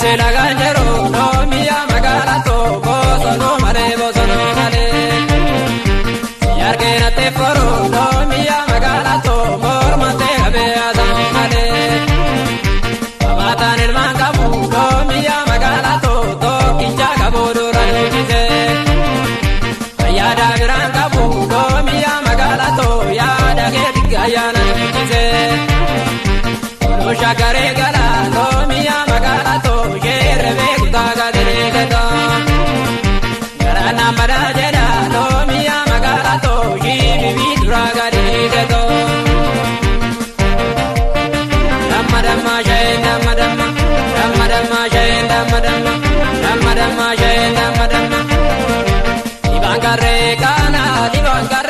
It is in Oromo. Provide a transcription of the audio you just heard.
Selagaan yeroo loomiyaa magaalaa too bosonoo malee bosonoo malee. Yarkeena teeforoo loomiyaa magaalaa too morma ta'e qabee haasa'u malee. Abaataan ilmaan qabu loomiyaa magaalaa too tokkicha qabu dura dubbisee. Yaada biraan qabu loomiyaa magaalaa too yaada keetti ayyaana dubbisee. Shakaree gala loomiyaa magaalaa too sheerree kutaa gadiree gataa. Garaan madaa jedha loomiyaa magaalaa too shiibii duraa gadiree gataa. Damma damma shayeen damma damma damma damma shayeen damma damma damma damma shayeen damma damma. Dibaan karree kaana dibaan karree.